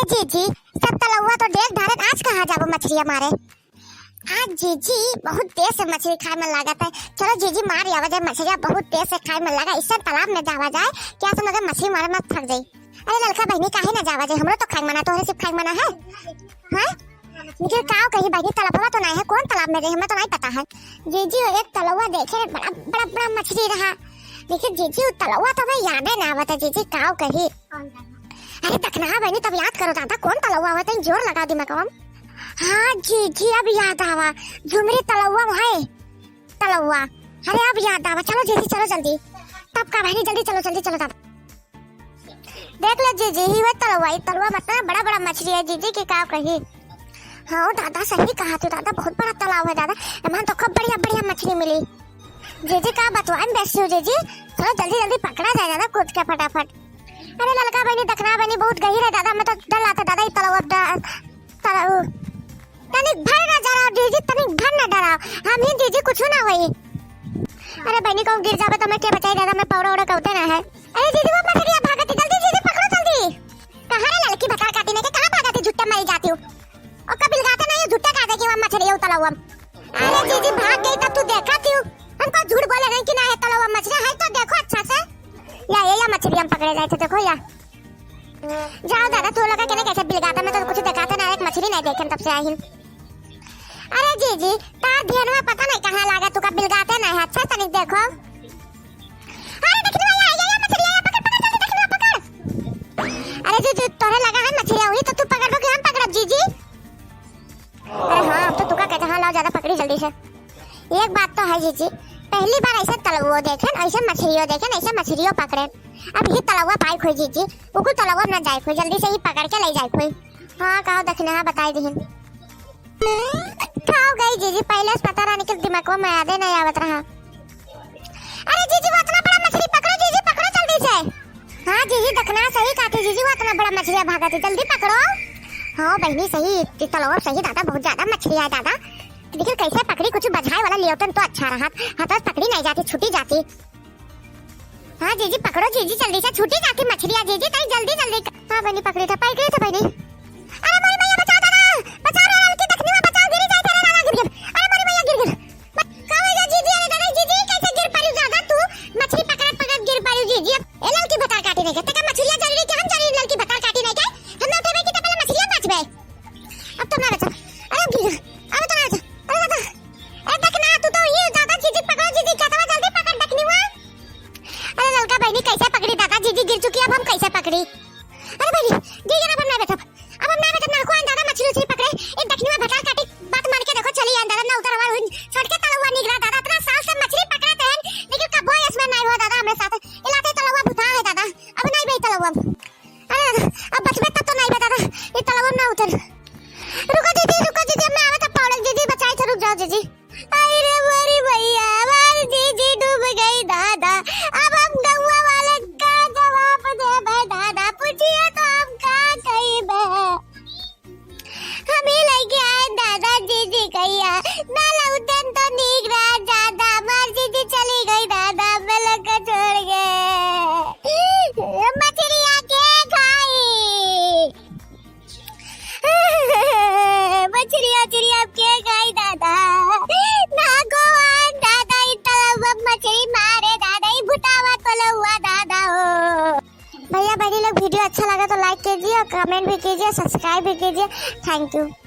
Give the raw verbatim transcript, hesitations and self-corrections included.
जीजी, सब तलउवा तो डेग धारत, आज कहाँ जाबो मछरिया मारे? आज जीजी बहुत देर से मछरी खाए मन लागत है। चलो जीजी मार आवा जाए मछरिया, बहुत देर से खाए मन लगा। इसन तालाब में जावा जाए, क्या समझे मछरी मारे में थक जाई। अरे ललका बहिनी, काहे ना जावा जाए, हमरो तो खाए मना, तोहरे सिर्फ खाए मना है? हाँ? लेकिन काव कही बहिनी, तलबवा तो नहीं है, कौन तालाब में जाए, हमें तो नहीं पता है। जीजी, एक तलउवा देखे, बड़ा, बड़ा, बड़ा मछरी रहा। लेकिन जीजी, उ तलउवा तो हमें यादे ना आवत है जीजी, काव कही। अरे दखना बहिनी, तब याद करो दादा, कौन तलउवा हुआ, तनी जोर लगा दिमागवा में। हाँ जीजी, अब याद आवा, झुमरी तलउवा है, तलउवा। अरे अब याद आवा, चलो जीजी, चलो जल्दी। तब का बहिनी, जल्दी चलो, जल्दी चलो दादा। देख ले जीजी, ही हुआ तलउवा, ई तलउवा में इतना बड़ा बड़ा मछरी है जीजी, कि का कही। हाँ दादा, सही कहा तू दादा, बहुत बड़ा तालाब है दादा, एमन तो खूब बढ़िया बढ़िया मछरी मिली। जीजी का बतवान बेसी हो जीजी, चलो जल्दी जल्दी पकड़ा जाए दादा, कूद के फटाफट। अरे ललका बहिनी, दखना बहिनी, बहुत गहिर है दादा, हमें तो डर लागत दादा, ई तलउवा अब डर, तलउवा। तनिक भर ना डराओ जीजी, तनिक भर ना डराओ, हम ही जीजी, कुछ ना होई। अरे बहिनी, कहूँ गिर जाबे तो हमें के बचाई दादा, हमें पौड़ा उड़ा कौते ना है। अरे जीजी, वो मछरिया भागत है, जल्दी जीजी पकड़ो जल्दी। कहाँ रे ललकी भतार काटी ने के, कहाँ भागत है, झुट्टे मरी जाती हूँ। ओका बिलगाते नहीं, झुट्टे काटे कि वो मछरिया उतला हुआ। अरे जीजी भाग गई तब तू देखा थी, हमको झूठ बोले नहीं कि ना है तलवा मछरिया है, तो देखो अच्छा से। या, ये या मछरिया हम पकड़े जाए थे, देखो या। जाओ दादा, तू लोग के नहीं कैसे बिलगाता, मैं तो कुछ दिखाते ना, एक मछली नहीं देखे तब से आई। अरे जीजी, तार ध्यान में पता नहीं कहाँ लागा, तू का बिलगाते नहीं है, अच्छा तनिक देखो। अरे देखनी वाला आ गया, मछली आया, पकड़, पकड़, जल्दी देखनी वाला पकड़। अरे जीजी, तोरे लगा है मछली हुई तो तू पकड़बो कि हम पकड़ब जीजी? अरे हाँ, अब तो तुका कहते, हाँ, लाओ ज्यादा पकड़ी जल्दी से। एक बात तो है जीजी, पहली बार ऐसे तलवो देखेन, ऐसे मछलियो देखेन, ऐसे मछलियो पकड़ेन। अब ही तलवा पाई खोई जीजी, उकु तलवा ना जाए खोई, जल्दी से ही पकड़ के ले जाए खोई। हाँ, कहो दखना, हाँ, बताई दिहिन। खाओ गई जीजी, पहले से पता रहने के दिमाग में यादे नहीं आवत रहा। अरे जीजी, वो इतना बड़ा मछली पकड़ो जीजी, पकड़ो जल्दी से। हाँ जीजी, दखना सही कहती जीजी, वो इतना बड़ा मछली भागत है, जल्दी पकड़ो। हाँ बहिनी, सही, ई तलवा सही दादा, बहुत ज्यादा मछली है दादा। लेकिन कैसे पकड़ी, कुछ बझाए वाला लियोटन तो अच्छा रहा, हाथ से पकड़ी नहीं जाती, छूटी जाती। हाँ जीजी, पकड़ो जीजी, जल्दी से छूटी जाती मछलिया जीजी, तई जल्दी जल्दी क-, हाँ बहिनी, पकड़ी था, पकड़ी था बहिनी। अरे मोरी मैया, बचाओ दादा, बचाओ रे, ललकी दखनिया बचाओ, गिरी जाए रे दादा, गिर गिर। अरे मोरी मैया, गिर गिर। ब-, का हो गया जीजी, अरे दादा, जीजी, कैसे गिर पड़ी दादा तू? मछली पकड़त पकड़त गिर पड़ी जीजी। अब ए ललकी भतार काटी नहीं के, तका मछलिया जरूरी के हम जरूरी ललकी भतार काटी नहीं के? हम ना उठेबे कि त पहले मछलिया बचबे। अब तो ना बचा। अरे गिर, अब तो ना बचा। अरे दादा, ए दखना, तू तो ये दादा, जीजी पकड़ो, जीजी, खेतवा जल्दी पकड़, दखनिया। अरे ललका बहिनी, कैसे पकड़ी दादा, जीजी गिर चुकी, अब हम कैसे पकड़ी? अरे बहिनी, गिर गया, अब हम ना बचब, अब हम ना बचब, ना को आन दादा, मछली उछली पकड़े, एक दखनिया भतार काटी, बात मार के देखो, चली आन दादा, ना उतर हमार हुई, छोट के तलवा निकला दादा, इतना साल से मछली पकड़त हैं, लेकिन कबो ऐसने नहीं हुआ दादा हमरे साथ, इलाते तलवा भुता है दादा, अब नहीं बे तलवा। अरे दादा, अब बचबे तब तो नहीं बे दादा, ये तलवा ना उतर। रुको जीजी, रुको जीजी, मैं आवे तब पाउडर जीजी, बचाई थे, रुक जाओ जीजी। अरे मोरी भैया, हमार जीजी डूब गई दादा। अब हम गौवा वाले का जवाब देबे दादा, पूछिए तो हम का कहिबे? हम ही लेके आए दादा जीजी कहिया, ना लौटन तो नीक रहा दादा, हमार जीजी चली गई दादा, हमें लोग को छोड़ के। मछलिया के खाई? मछरिया, मछरिया अब के खाई दादा? ना को आन दादा, ई तलवा मछली मारे दादा, ई भुतावा तलवा दादा हो। भैया बहनी लोग, video अच्छा लगा तो like कीजिए और comment भी कीजिए, subscribe भी कीजिए। Thank you।